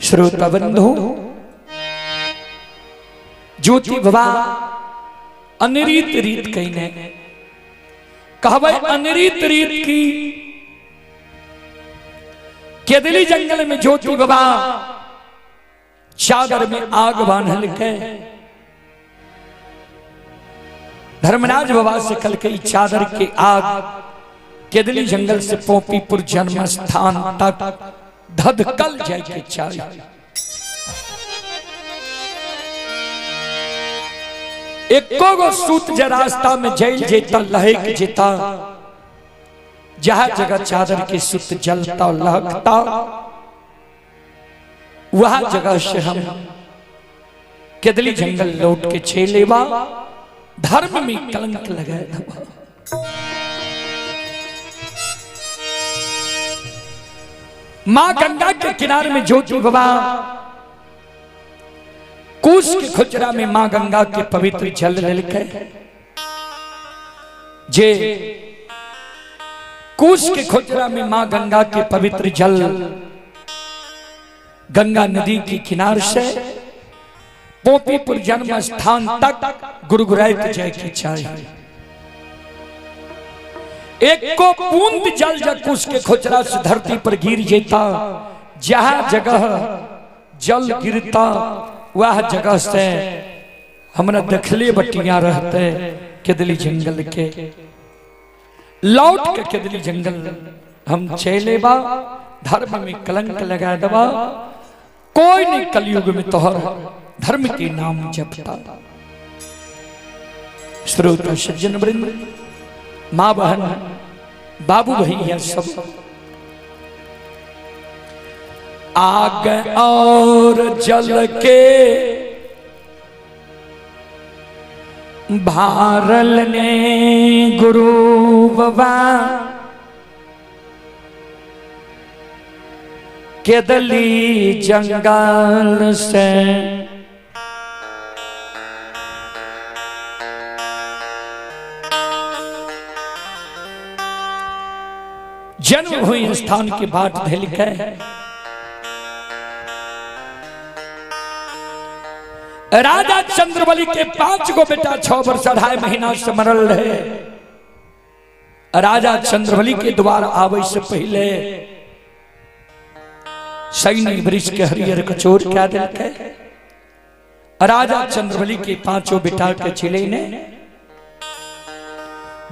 श्रोता बंधु, ज्योति बाबा अनिरीत रीत कहीने कहबै अनिरीत रीत की केदली जंगल में ज्योति बाबा चादर में आग बांधल के धर्मराज बाबा से कल के चादर के आग केदली जंगल से पोपीपुर जन्म स्थान तक धधकल जाए के चाहिए। एको गो सूत जे रास्ता में जल जेता लहक जेता, जहां जगह चादर के सूत जलता लहकता वहां जगह से हम केदली जंगल लौट के छेलेवा, धर्म में कलंक लगाए दबा। मां गंगा के किनारे में ज्योति बाबा कुश के खुचरा में मां गंगा के पवित्र जल लेलकै, जे कुश के खुचरा में मां गंगा के पवित्र जल गंगा नदी के किनार से पोपीपुर जन्म स्थान तक गुड़गुड़ाइत जाए के चाहिए। एको बूंद जल जब कुश के खोचरा से धरती पर गिर जेता, जहां जगह जल गिरता वह जगह से हमरा देखले बटिया रहते केदली जंगल के लौट के केदली जंगल हम चलेबा, धर्म में कलंक लगा दबा, कोई नहीं कलयुग में तोहर धर्म के नाम जपता। श्रोता सज्जन वृंद, माँ बहन बाबू भैया सब आग और जल के भारल ने गुरु बाबा केदली जंगल से जन्म हुई स्थान के बाट धल के राजा चंद्रबली के 5 गो बेटा 6 वर्ष 2.5 महीना से मरल रहे। राजा चंद्रबली के द्वार आवे से पहले सैनी वृक्ष के हरियर कचोर क्या दिलके राजा चंद्रबली के 5 बेटा के चिले ने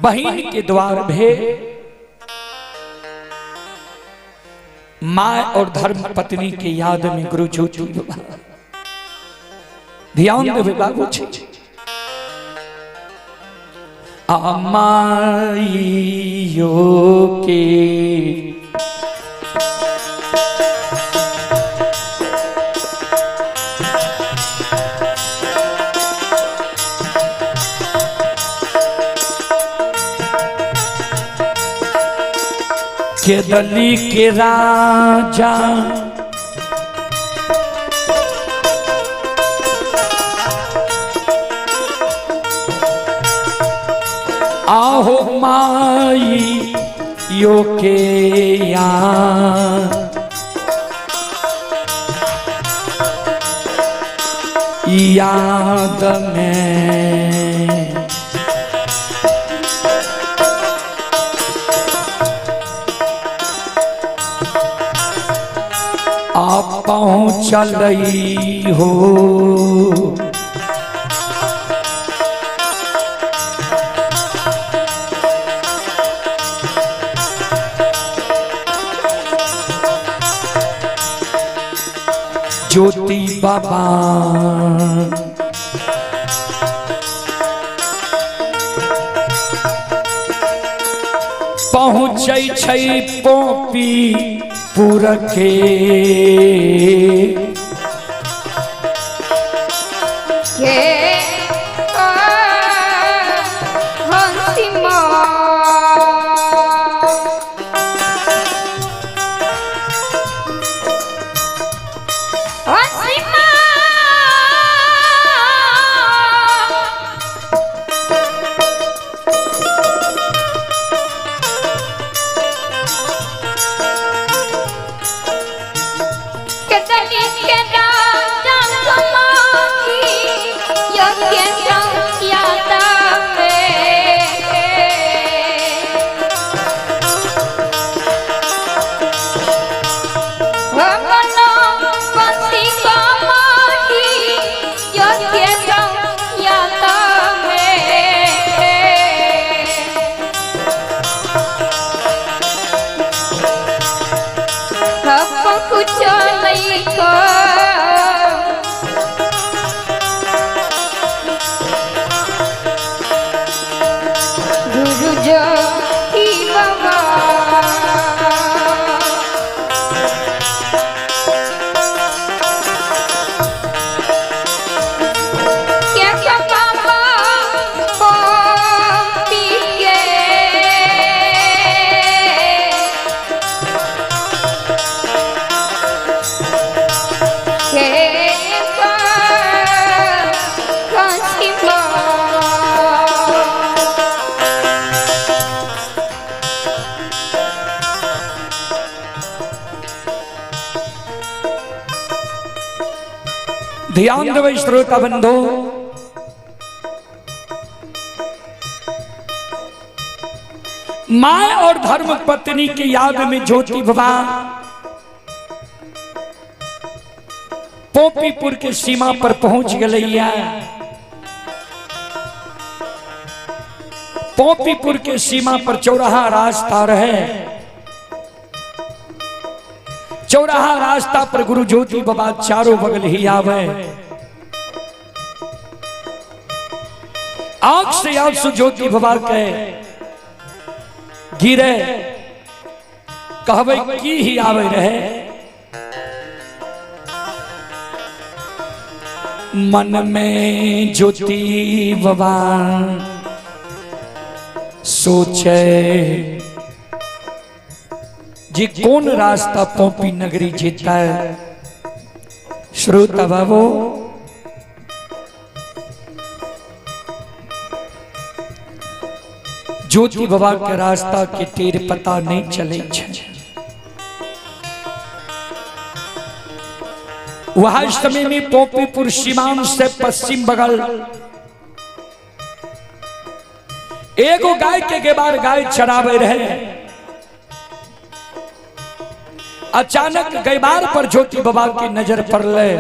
बहन के द्वार भे मां और धर्म पत्नी के याद में गुरु ज्योति बाबा ध्यान देवे बाबू छी अमाइयो के केदली के राजा आहो माई यो के याद में आप पहुँचल हो ज्योति बाबा पहुँचै छै पोपी पुर के के कुचलै को। गुरु ज्योति बाबा। क्या क्या बाबा पी के ध्यान देबै श्रोता बंधु, माँ और धर्म पत्नी के याद में ज्योति बाबा पोपीपुर के सीमा पर पहुंच गए। पोपीपुर के सीमा पर चौराहा रास्ता रहे, चौराहा रास्ता पर गुरु ज्योति बाबा चारों बगल ही आवे। आंख से आंसू ज्योति बाबा के गिरे, कहवे की ही आवे रहे। मन में ज्योति बाबा सोचे जी कौन रास्ता पोपी नगरी जीता है। श्रोता बाबू, ज्योति बाबा के रास्ता के तीर पता नहीं चले छे। वह समय में पोपीपुर सीमान से पश्चिम बगल एगो गाय के गेबार गाय चरावे रहे। अचानक गैबार पर ज्योति बाबा की नजर पड़ले।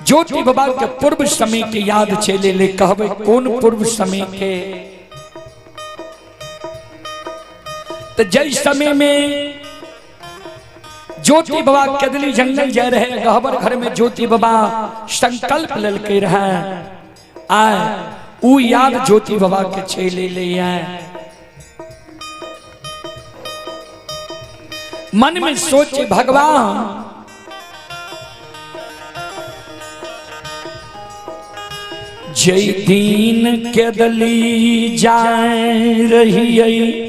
ज्योति बाबा के पूर्व समय के याद चले ले, कहबे कौन पूर्व समय के? तो जय समय में ज्योति बाबा केदली जंगल जा रहे, गहबर घर में ज्योति बाबा संकल्प ललके रहे आए, ऊ याद ज्योति बाबा के चले ले आए। मन में सोचे भगवान जय दीन केदली जाए रही,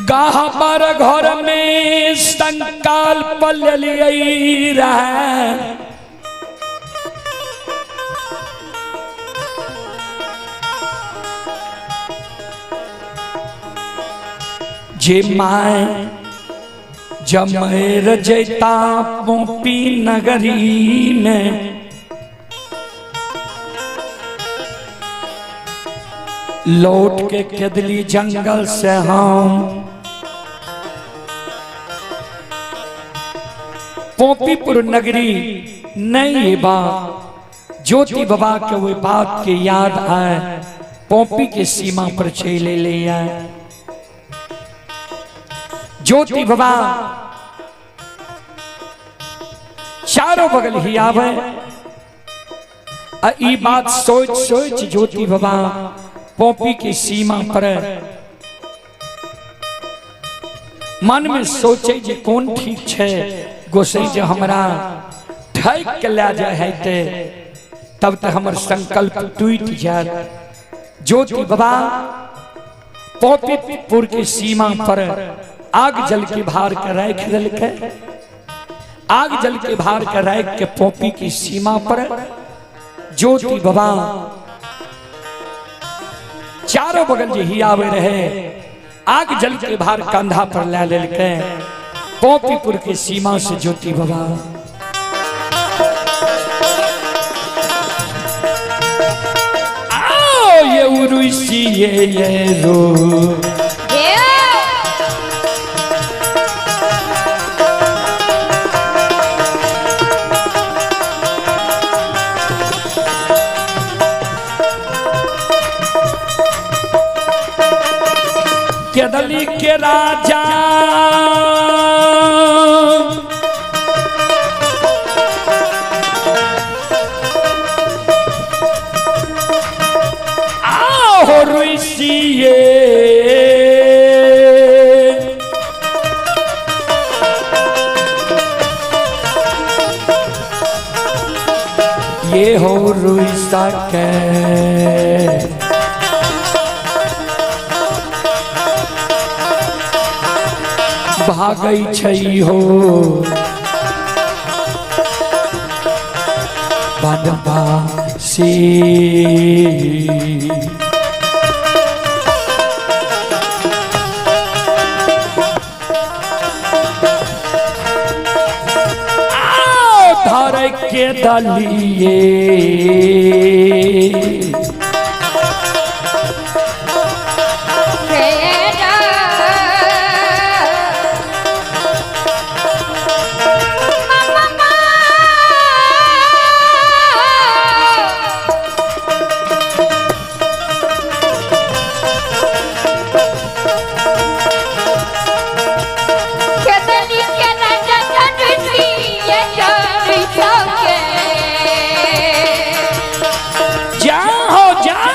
गाहबर घर में संकल्प लिए रहे। जे my जमेर जैता पोपी नगरी में, लौट के केदली जंगल से हम पोपीपुर नगरी नहीं बा। ज्योति बाबा के वो बात के याद आए, पोपी के सीमा पर चले ले आए। ज्योति बाबा चारों बगल ही आवे। ई बात सोच सोच ज्योति बाबा पोपी की सीमा पर मन में सोचे जे कौन ठीक छे, गोसाई जे हमरा ठैक के ले जाए है ते तब तक हमर संकल्प टूट जाए। ज्योति बाबा पोपीपुर की सीमा पर आग जल के भार के राख दिलके, आग जल के भार के राख के पोपी की सीमा पर ज्योति बाबा चारों बगल जे ही आवे रहे, आग जल के भार कंधा पर ले लेलके पोपीपुर की सीमा से ज्योति बाबा। आओ ये उरुसी ये रो केदली के राजा आहो रुसिए ये हो रुसा के भागै छै हो बनबा से। आओ धर के दलिए जाओ जाओ।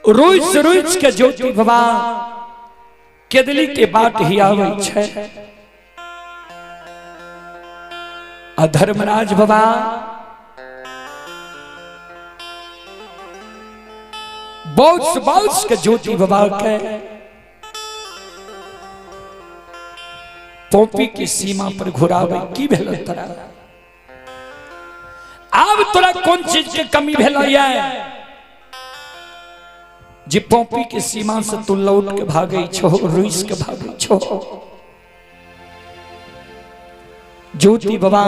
रुच रुच के ज्योति बाबा केदली के बाट ही आवे छै। आ धर्मराज बाबा बहुत बहुत के ज्योति बाबा के पोपी की सीमा पर घुरावे की भेल तोरा? आब तोरा कौन चीज के कमी भेल है जे पोपी के सीमा से तू लौट के भागे छो, रुइस के भागे छो? ज्योति बाबा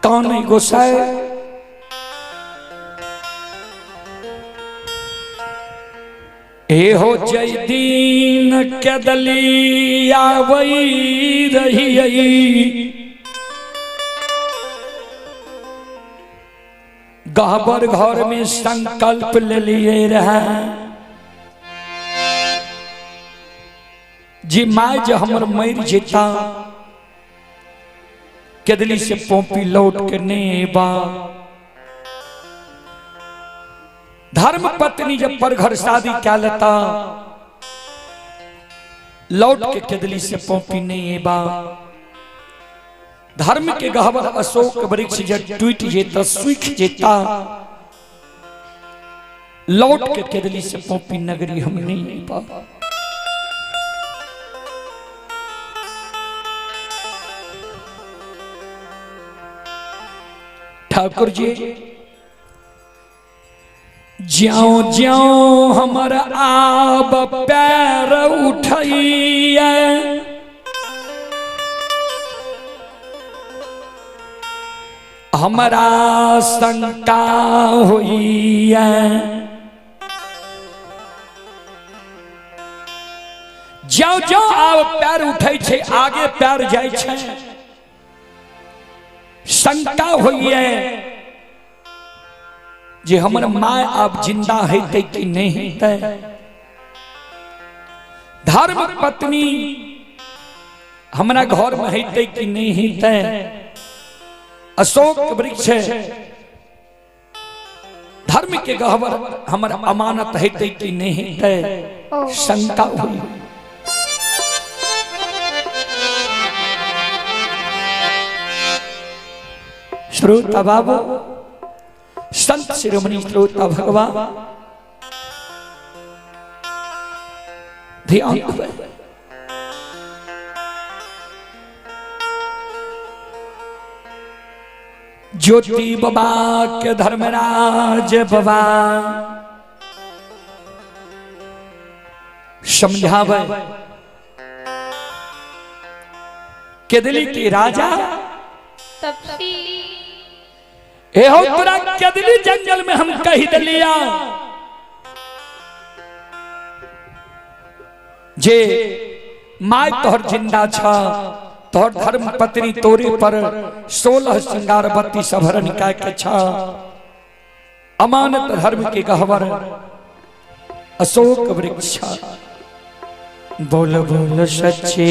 कान गोसाए ए हो जय दीन केदली आवई रही गहबर घर में संकल्प ले लिए रहा जी my जे हमर मर जेता केदली से पोपी लौट के नहीं बा। धर्म पत्नी जब पर घर शादी क्या लेता लौट के केदली से पोपी नहीं बा। धर्म के गहबर अशोक वृक्ष जब टूट जेता सूख जेता लौट के केदली से पोपी नगरी हम नहीं पा। ठाकुर जी ज्यों ज्यों हमर आब पैर उठैया हमरा शंका होइया। ज्यों ज्यों आब पैर उठै छै आगे पैर जाइ छै शंका होइया जे हमर my आब जिंदा हेतै कि नहीं हेतै। धर्म पत्नी हमरा घर में हेतै कि नहीं हेतै। अशोक वृक्ष धर्म के गहबर हमर अमानत हेतै कि नहीं हेतै शंका हुई। श्रोता बाबू संत शिरोमणि श्रोता भगवान ध्यान देबै। ज्योति बाबा के धर्मराज बाबा समझावे केदली के राजा तपसी ए हो तोरा केदली जंगल में हम कही दिलिया जे my तोहर जिंदा छ, तोहर धर्म पत्नी तोरे पर 16 श्रृंगार बत्ती सभरन काय के छ, अमानत धर्म के गहवर अशोक वृक्ष। बोल बोल सच्चे।